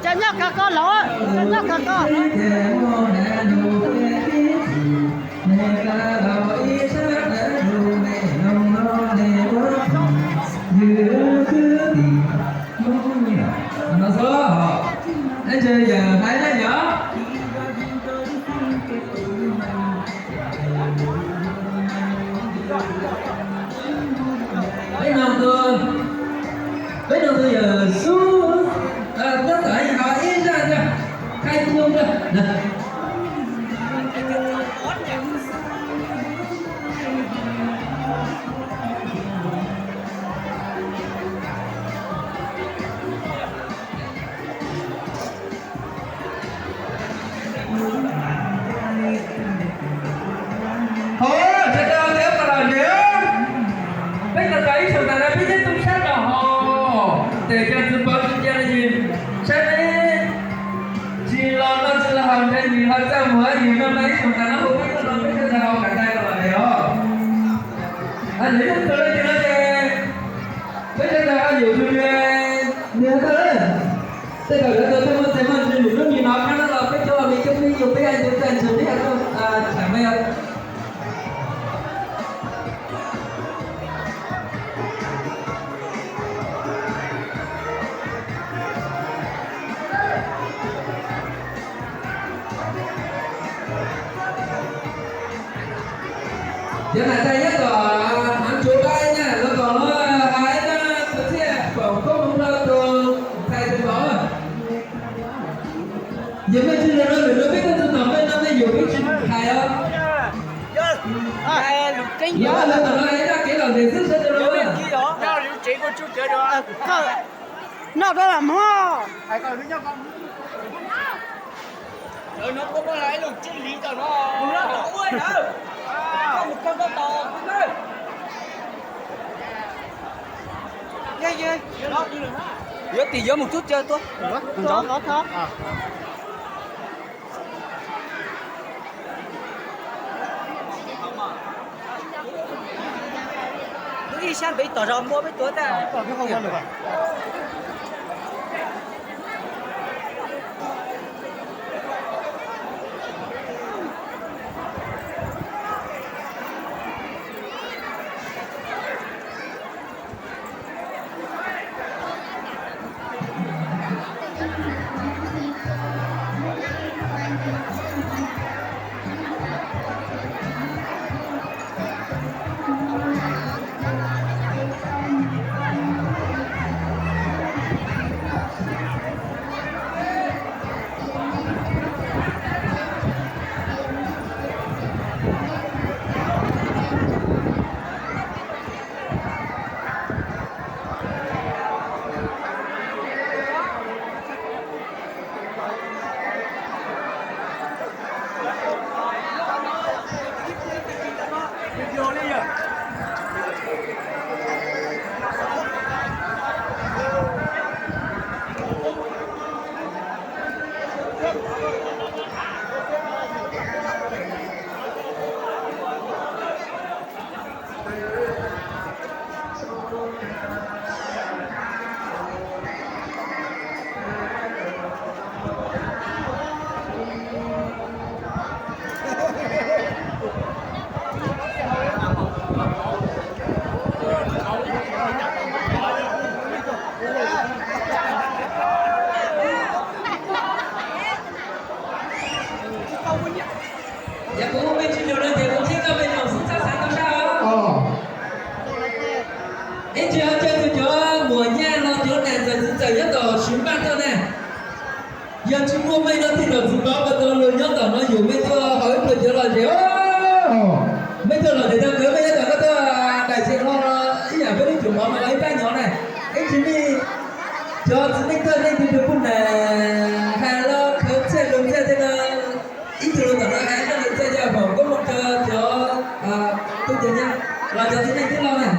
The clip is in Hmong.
Cov nyob kag koj los, cov nyob kag koj. No xwb, ib ntsis yawm hais na yom. Peb no tus, peb no tus yawm xub, tab tom ho ib zaj na, khai tuaj na. Ho, sawv daws tiav kom lom zem, peb tau tau ib xyoos tas no peb thiaj tu sab rau hauv. Tes cov txiv pov tsis cia li, saib peb tsis los no tsis los haus ntshai nis ho txaj muag yus no no ib xyoos tas no hu peb tuaj no peb sawv daws haus kam tais kom lom zem os. Nws yeej tau leej twg no ces peb sawv daws ho yuam tus nws tau. Tej zaum yuav tau tej muaj txais muaj ntsis lwm lub nim no qab no los peb cov me coob peb yug peb hais tus txais ntsis peb hais tuaj tsam me. Cov nam tais nyob tom haav tsuav pab na los tom no hais na, tus txiaj foom koob hmoov rau tus ntxhais tus vauv. Yog mej tsis los no lwm no peb tuaj txug tom mej no mej yuam peb tsis hais os. Yog los tom no hais txoj kev lom zem xwb sawv daws los. Noj rau lam mog. Yuav tim yuav mus tub caw tuaj. Lub ib sab ntev tom zos muaj peb tuav tag. Yog kuv muaj me ntsis lus no ces kuv qhib koj me ntsis xwb txhob xav tau sab os. Ib ntsis ho caw txog cov muam nyaj los cov nam ntxawm txiv ntxawm nyob tom Swv Npaj tuaj na. Yog tsis muaj mej no thiaj zaum txiv pov ko tau lug nyob tom no yuam mej tuaj haus ib pluag cov lom zem os. Mej tuaj lom zem tau kawg mej nyob tom no tuaj daim txiag Cov txiv neej txawj neej twg puag nram, hais los khawv txhij luag txhij tej no, ib tug los tom no hais los khawv txhij cov pom koob moo rau cov tub ceev nyob los cov txiv neej twb los na.